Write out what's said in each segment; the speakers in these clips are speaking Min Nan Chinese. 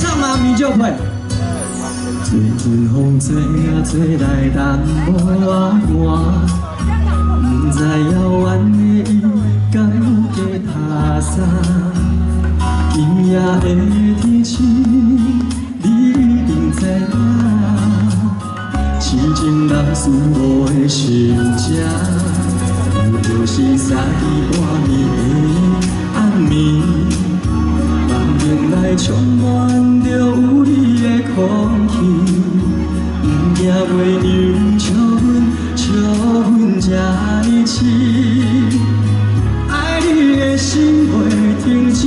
唱嗎？暝照被。做阵風吹啊吹來淡薄仔寒，毋知遙遠的伊敢有加拍衫。今夜的天晴，你一定知影，痴情男思慕的心情，就是三更半暝的暗暝。房間內充滿著有你的空氣，毋驚月娘笑阮，笑阮這呢痴，愛你的心袂停止。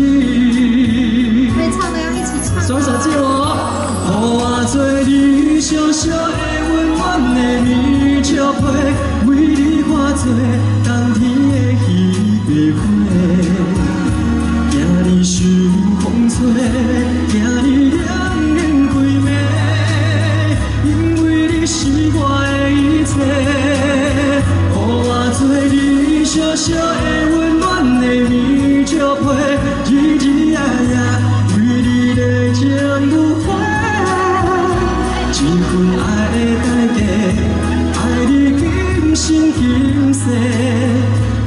會唱的要一起唱。雙手借我，予我做你小小的溫暖的暝照被，為你化做冬天的彼白花。驚你受風吹，驚你冷冷規暝，因為你是我的一切。予我做你小小的溫暖的暝照被，日日夜夜為你熱情如火。這份愛的代價，愛你今生今世，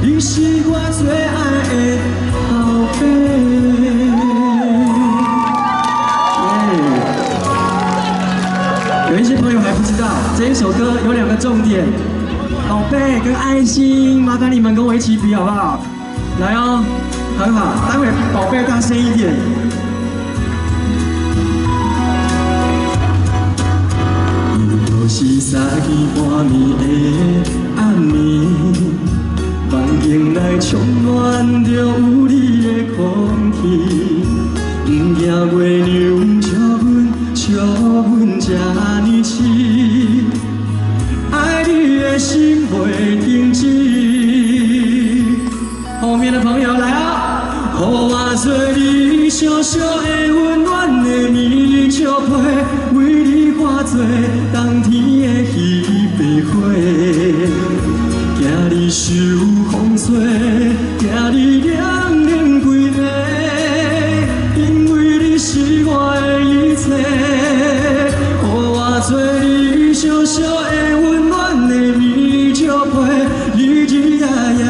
你是我最愛的寶貝。耶！有一些朋友還不知道，這一首歌有兩個重點，寶貝跟愛心，麻煩你們跟我一起比好不好？來哦，很好，待會寶貝大聲一點。又是三更半暝的暗暝，房間內充滿著有你的空氣，毋驚月娘笑阮，笑阮這呢痴，愛你的心袂停止。後面的朋友來啊！予我做你小小的溫暖的暝照被，為你化做冬天的彼白花。驚你受風吹，驚你冷冷規暝，因為你是我的一切。予我做你小小的溫暖的暝照被，日日夜夜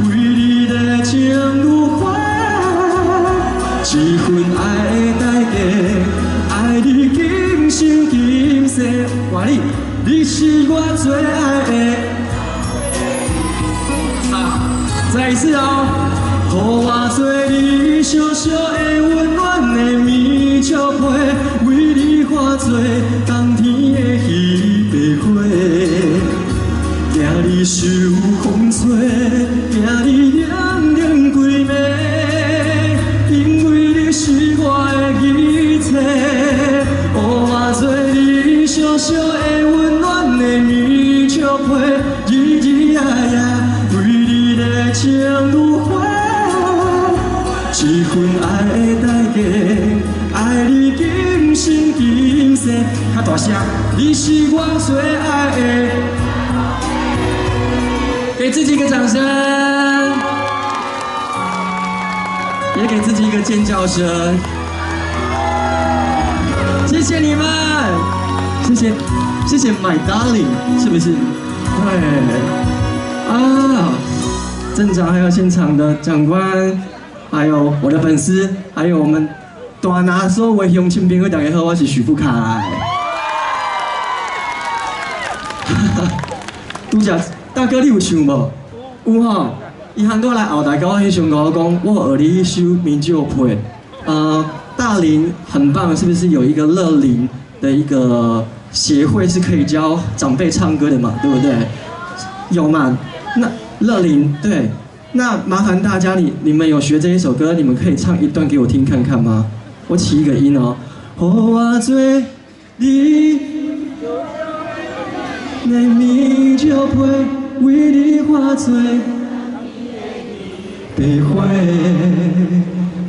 為你熱情如火。這份愛的代價，愛你今生今世，我你，你是我最愛的。好，再一次哦。予我做你小小的溫暖的暝照被，為你化做冬天的彼白花。驚你受風吹，驚你冷冷規暝，因為你是我的一切。予我做你小小的溫暖的暝照被，日日夜夜為你熱情如火。這份愛的代價，愛你今生今世。較大聲，你是我最愛的。給自己一個掌聲，也給自己一個尖叫聲。謝謝你們，謝謝謝謝 My Darling，是不是？對，啊，鎮長還有現場的長官，還有我的粉絲，還有我們大拿所有的鄉親朋友，大家好，我是許富凱。拄才大哥，你有唱無？有吼。伊拄仔來後台，佮我翕相，佮我講，我學你彼首《暝照被》。大林很棒，是不是有一個樂齡的一個協會是可以教長輩唱歌的嘛？對不對？有嘛？那樂齡對，那麻煩大家你們有學這一首歌，你們可以唱一段給我聽看看嗎？我起一個音哦。予我做你的暝照被，為你化做白花，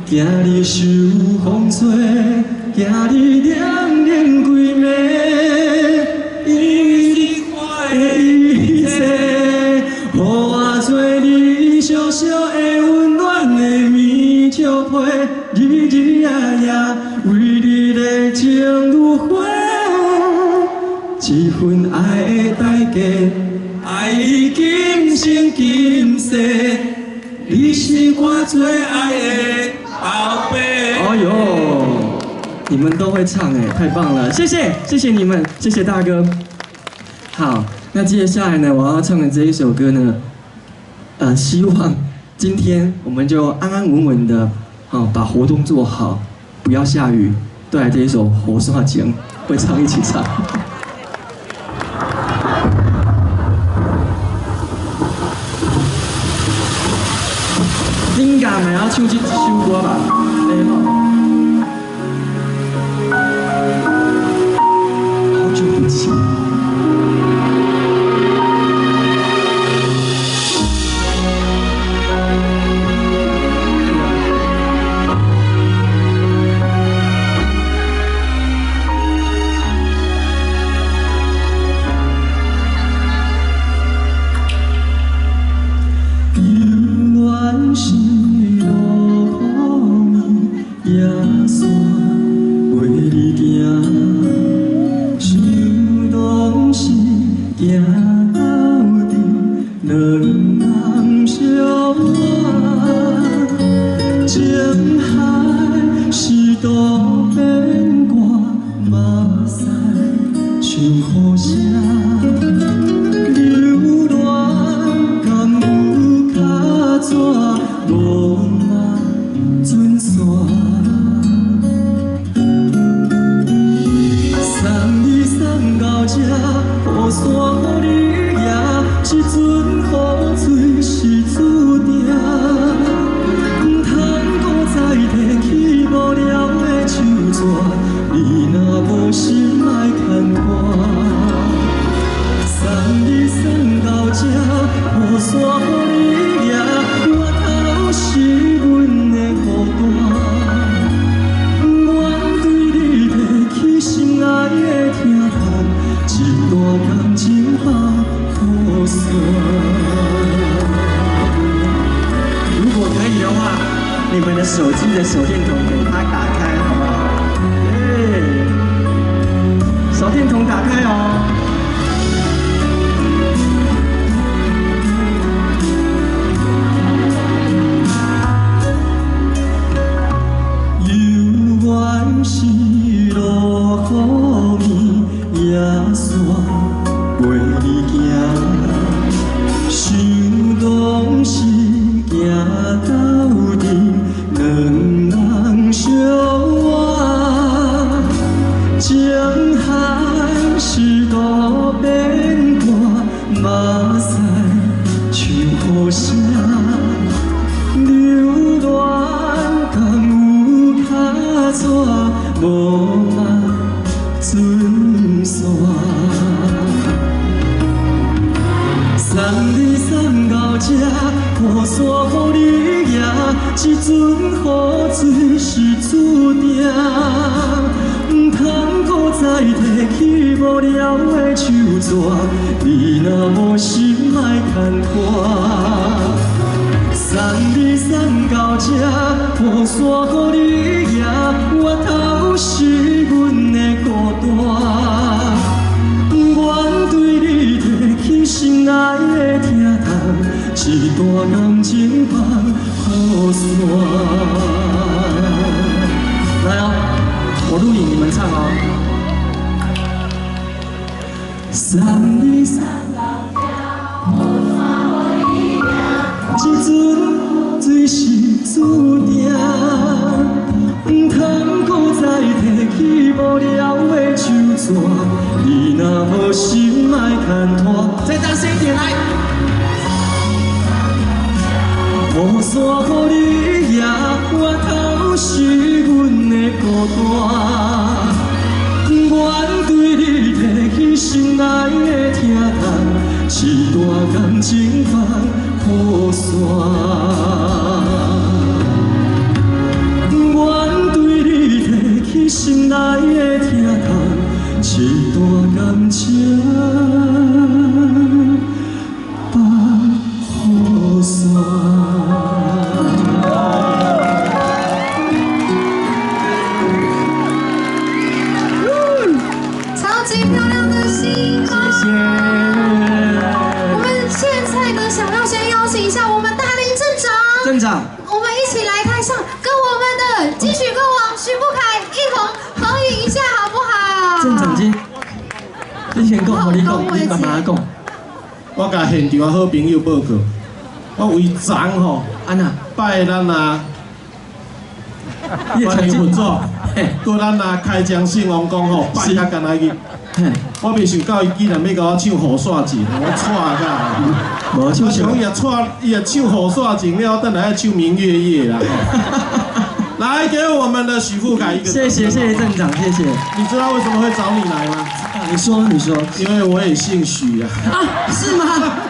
驚你受風吹，驚你冷冷規暝，因為你我的一切，予我做你小小的溫暖的暝照被，日日夜夜，為你的情如火，這份愛的代價，愛你今生今世，你是我最愛的寶貝。哎呦，你們都會唱哎，太棒了！謝謝，謝謝你們，謝謝大哥。好，那接下來呢，我要唱的這一首歌呢，希望今天我們就安安穩穩的，好把活動做好，不要下雨。對，這一首《雨傘情》會唱，一起唱。恁家嘛會曉唱這首歌吧？對吼。好久不見。你們的手機的手電筒給它打開，好不好？對，手電筒打開哦。猶原是落雨暝，夜沙陪你行，想當時行鬥陣。兩人相偎，情海是渡邊看，目屎像雨聲，留戀敢有較紙，無嘛准散。送你送到這，雨傘予你舉，這陣雨水是注定，毋通閣再提起無聊的手紙，你若無心莫牽拖。送你送到這，雨傘予你举，源頭是阮的孤單。愿對你提起心內的疼痛，這段感情放雨傘。來哦，我錄影，你們唱哦。送你送到這，這陣水是注定，毋通閣再提起無聊的手紙，你若無心莫牽拖。再大聲一點來。雨傘予你举，源頭是阮的孤單。愿對你提起心內的疼痛，這段感情放雨傘。愿對你提起心內的疼痛，這段感情放雨傘。曲歌王许富凯一同合影一下，好不好？镇长今，你先讲，你讲，你慢慢讲。我共现场的好朋友报告，我为昨吼，按怎拜咱啊，关于合作，阁咱啊开江信王公吼，拜甲干焦去。我袂想到伊竟然欲共我唱《雨伞情》，我掣甲。无唱。我想伊若掣，伊若唱《雨伞情》了，等下爱唱《明月夜》啦。来，给我们的许富凯一个。谢谢谢谢镇长，谢谢。你知道为什么会找你来吗？你说你说，因为我也姓许啊。啊，是吗？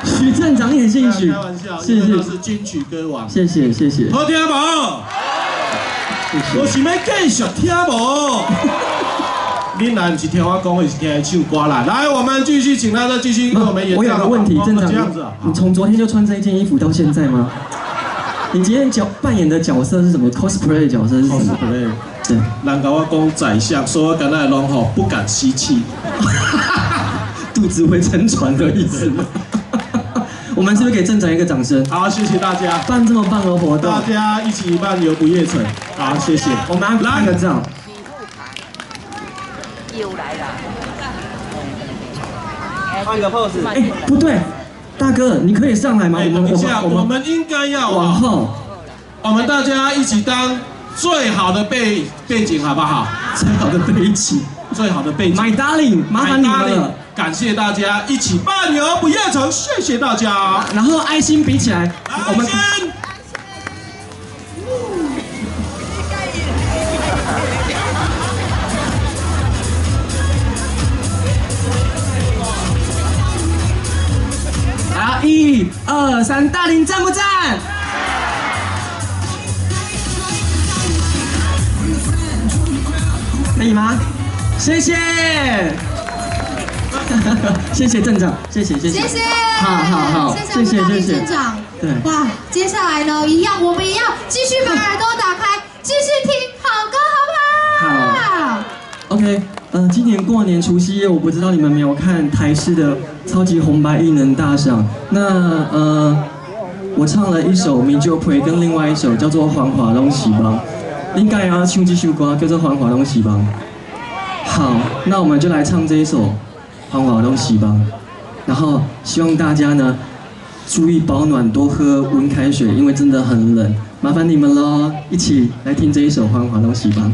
许镇长也姓许。开玩笑，是是是金曲歌王。谢谢谢谢。好听无？我想欲继续听无？恁来毋是听我讲，是听伊唱歌啦。来，我们继续，请他再继续跟我们演我有个问题，镇长，这样子，你从昨天就穿这一件衣服到现在吗？你今天扮演的角色是什么？cosplay 的角色是什么？cosplay，对。人共我讲宰相，说我敢若拢吼不敢吸气，肚子会沉船的意思吗？我们是不是给镇长一个掌声？好，谢谢大家。办这么棒的活动，大家一起漫游不夜城。好，谢谢。我们来拍个照。又来了。换个 pose。哎，不对。大哥，你可以上来吗？我们应该要往后，我们大家一起当最好的背景，好不好？最好的背景，最好的背景。 My darling，麻烦你们了，感谢大家一起漫游不夜城，谢谢大家。然后爱心比起来，我们。一二三，大林赞不赞？可以吗？谢谢，谢谢镇长，谢谢谢谢，谢谢，好好好，谢谢谢谢镇长。对，哇，接下来呢，一样，我们一样继续把耳朵打开，继续听好歌，好不好？好，OK。今年过年除夕夜，我不知道你们没有看台视的超级红白艺能大赏。那我唱了一首《明就亏》，跟另外一首叫做《繁华拢是梦》。应该要唱这首歌叫做《繁华拢是梦》。好，那我们就来唱这一首《繁华拢是梦》。然后希望大家呢注意保暖，多喝温开水，因为真的很冷。麻烦你们喽，一起来听这一首《繁华拢是梦》。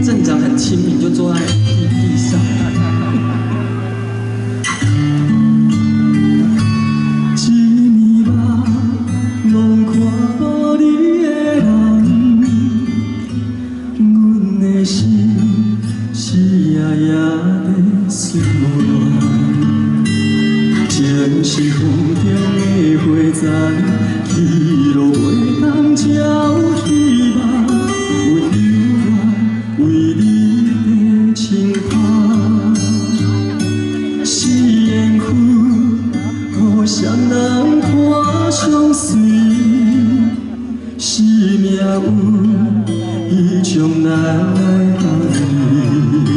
镇长很亲民，就坐在地上。一暝梦，拢看无你的人，阮的心是夜夜在思恋，情是风中的花残，起落袂当才有希望。为你在穿香，是缘分，予谁人看相随？是命运，伊将咱来相依。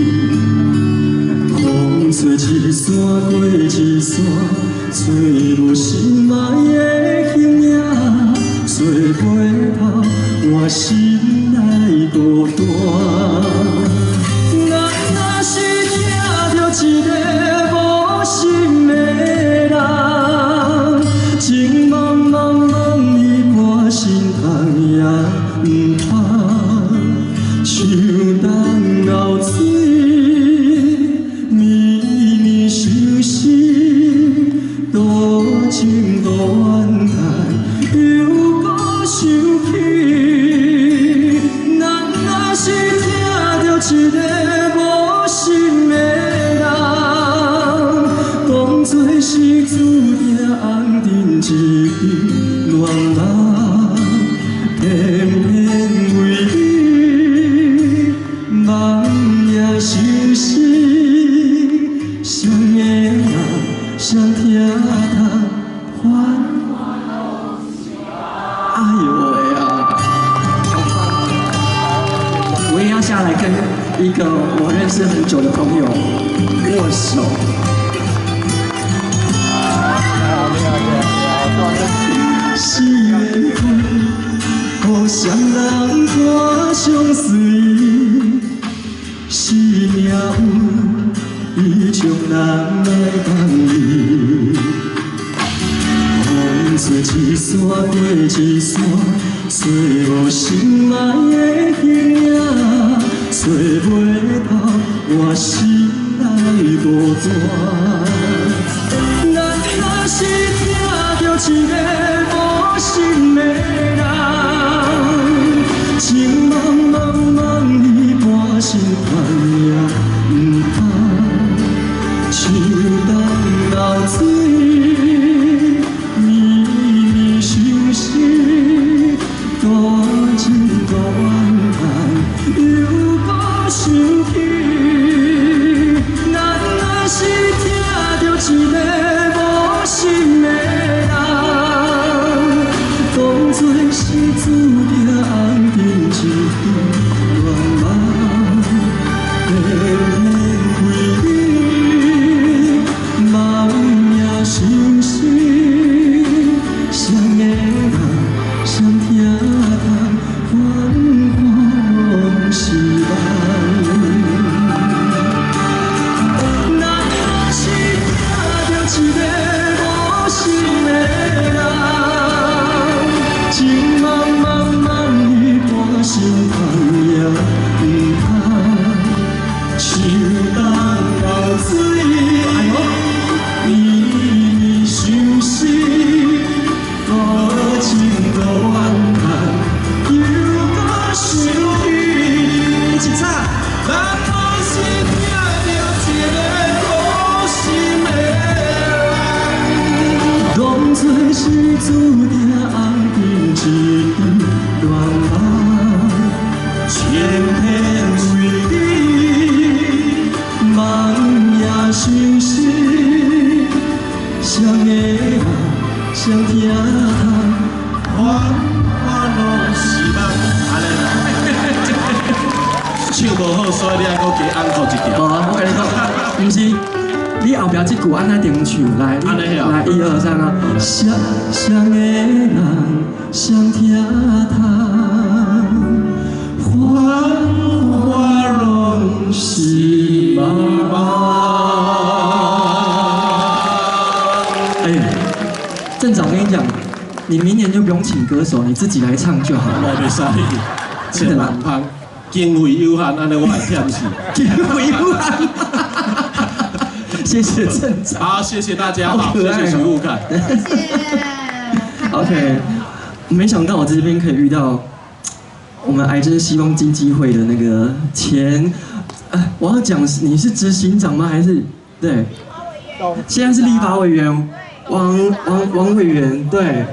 风吹一山过一山，找无心爱的形影，找袂到我心内孤单。咱若是疼著一个无心的人，情茫茫茫伊半身痛也毋通，像东流水，绵绵相思，多情多怨叹，又阁想起。咱若是疼著一个无心的人，当作是注定红尘一场恋人，偏偏为你梦夜相思，谁会人谁疼痛烦？哎呦喂啊！我也要下来跟一个我认识很久的朋友握手。山过一山，找無心愛的彼影，找袂到我心內孤單。咱若是疼著一个無心的人，情茫茫茫你半生還也毋通，樹東流水，绵綿相思，多情多怨叹，又閣想起。咱若是疼著一個無心的人，當作是注定紅燈一場戀夢，偏偏為你梦也相思，誰的人，誰疼痛，繁華攏是夢。咱若是疼著一個無心的人，情茫茫茫你半生還也毋通，樹東流水，綿綿相思，多情多怨嘆，又閣想起。一起唱。咱若是疼著一個無心的人，當作是注定紅燈一場戀夢，偏偏為你夢也相思，誰的人，誰疼痛，繁華攏是夢。按呢啦，唱無好，所以你愛閣加按扣一條。無啊，我共你講，毋是，你後壁這句按怎點唱？來，按呢啊來，一二三啊！誰誰的人，誰疼痛，繁華攏是夢。哎，鎮長，我跟你講，你明年就不用請歌手，你自己來唱就好了。我袂使，千萬毋通，經費有限，按呢我會忝死。經費有限。謝謝鎮長。好，謝謝大家，好可愛謝謝許富凱。謝謝。 OK，沒想到我這邊可以遇到我們癌症希望基金會的那個前，我要講你是執行長嗎？還是對？現在是立法委員王委員，對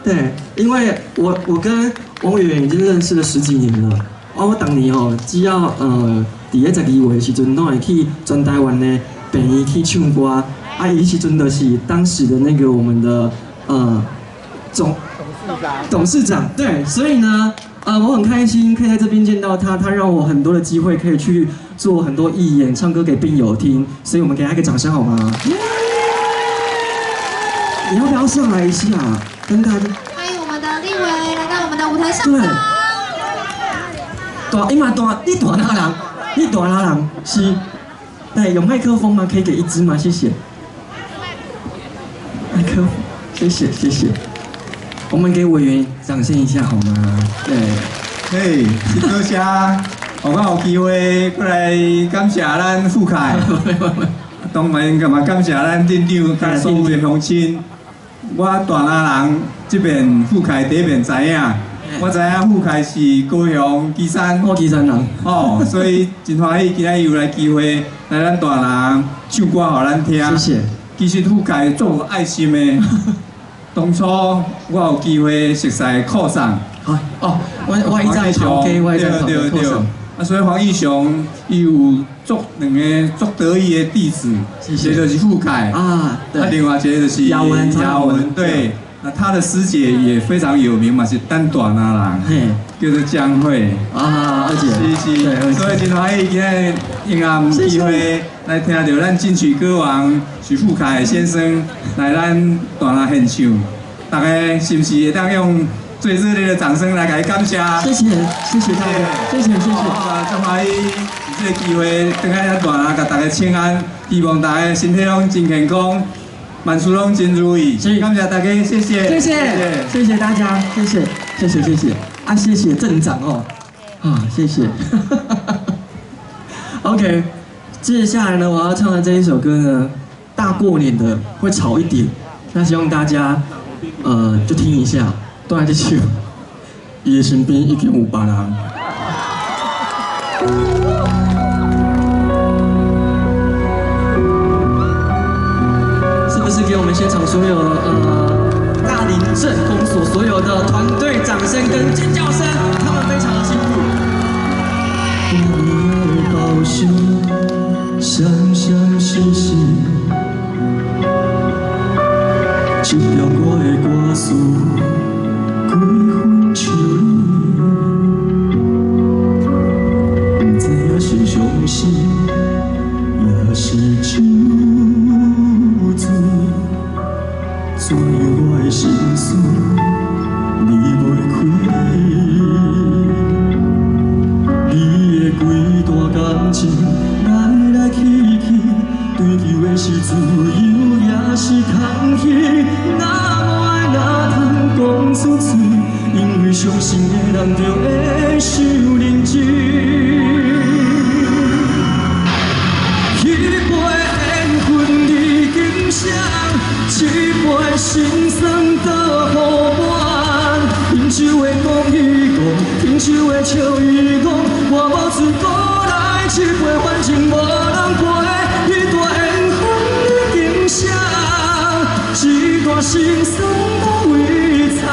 對，因為我跟王委員已經認識了十幾年了。我當年哦，只要佇咧12月的時陣，攏會去全台灣的病院去唱歌。啊，伊時陣就是當時的那個我們的董事長，對，所以呢，我很開心可以在這邊見到他，他讓我很多的機會可以去做很多義演，唱歌給病友聽，所以我們給他一個掌聲好嗎？你要不要上來一下，跟大家？歡迎我們的立委來到我們的舞台上對方。大，伊嘛大，你大哪人？你大哪人？是，對，有麥克風嗎？可以給一支嗎？謝謝。麥克風，謝謝謝謝。我們給委員掌聲一下好嗎？對。嘿，多謝，我有機會過來感謝咱富凱，當然嘛感謝咱鎮長佮所有的鄉親。我大林人這邊富凱第一遍知影，我知影富凱是高雄旗山，我旗山人，哦，所以真歡喜今仔日有來機會來咱大林唱歌予咱聽。謝謝。其實富凱足有愛心的，當初我有機會熟似寇桑。哦，我一在頭家，我一在頭家寇桑。啊，所以黃義雄伊有足兩个足得意的弟子，一個就是富凱啊，對，啊，另外一個就是雅文，雅文，對，那他的師姐也非常有名嘛，是咱大林人，叫做江慧啊，二姐，是是，所以真歡喜今日用暗有機會來聽著咱金曲歌王許富凱先生來咱大林獻唱，大家是毋是會當用最熱烈的掌聲來共伊感謝？謝謝謝謝大家，謝謝謝謝。啊，足歡喜有這個機會，轉來咱大林共大家請安，希望大家身體攏真健康，万事攏真如意。感謝大家，謝謝，謝謝，謝謝大家，謝謝，謝謝，謝謝，啊，謝謝鎮長哦，啊，謝謝。OK，接下來呢，我要唱的這一首歌呢，大過年的會吵一點，那希望大家，就聽一下，斷這首，伊的身邊已經有別人。是不是給我們現場所有大林鎮公所所有的團隊掌聲跟尖叫聲？他們非常的辛苦。這條我的歌詞，幾分像你，不知影是傷心，也是酒醉，怎樣我的心事你袂开？你的规段感情来来去去，追求的是自由，也是空虚。若无爱，哪通讲出嘴？因为相信的人就会伤认真。一杯缘分你今生，一杯心酸倒予满。饮酒的讲伊讲，饮酒的笑伊讲，我无醉过来这杯，反正无人陪。彼段缘分已经谁，这段心酸倒位藏？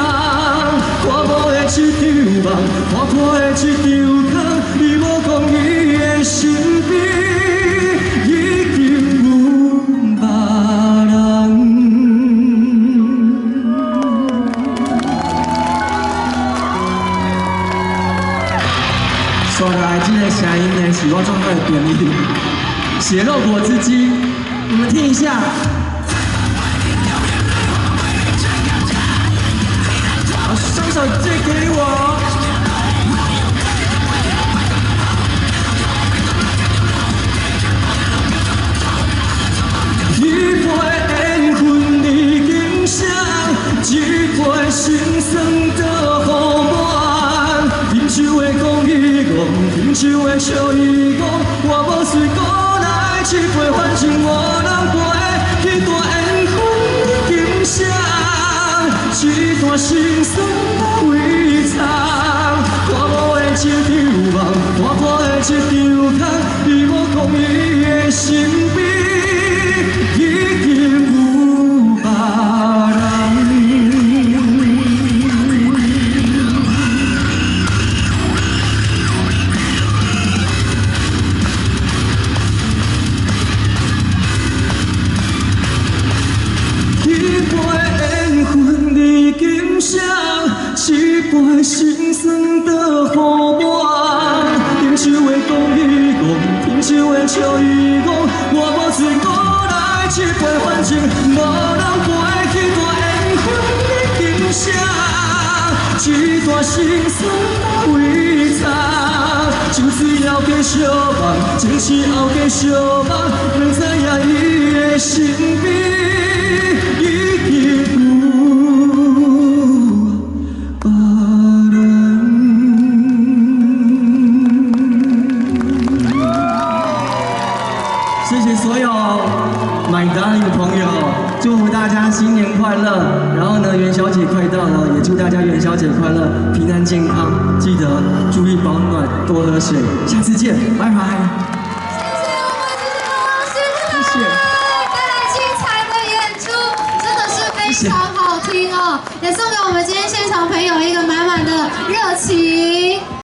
看无的这场梦，看破的这场空，伊无讲伊的身边已经有别人。说来，这个声音呢，是我创作的朋友，血肉果汁機，你們聽一下。好，雙手借給我。一杯緣分你今生，一杯心酸倒予滿。饮酒的講伊講，饮酒的笑伊講，我無醉過來這杯，反正無人陪。彼段緣分已經誰，這段心酸倒位藏？看無的這場夢，看破的這場空，伊無講伊的身邊已經有別人。一杯緣分你今生，一杯心酸倒予滿。饮酒的講伊講，饮酒的笑伊講，我無醉過來這杯，反正無人陪。彼段緣分已經誰，這段心酸倒位藏？酒醉後繼續夢，情痴後繼續夢，不知影伊的身邊已經有別人。謝謝所有 My Darling 的朋友，祝福大家新年快樂。然後呢，元宵節快到了，也祝大家元宵節快樂，平安健康，記得注意保暖，多喝水。下次見，拜拜。謝謝我們謝謝。帶來精彩的演出，真的是非常好聽哦，也送給我們今天現場朋友一個滿滿的熱情。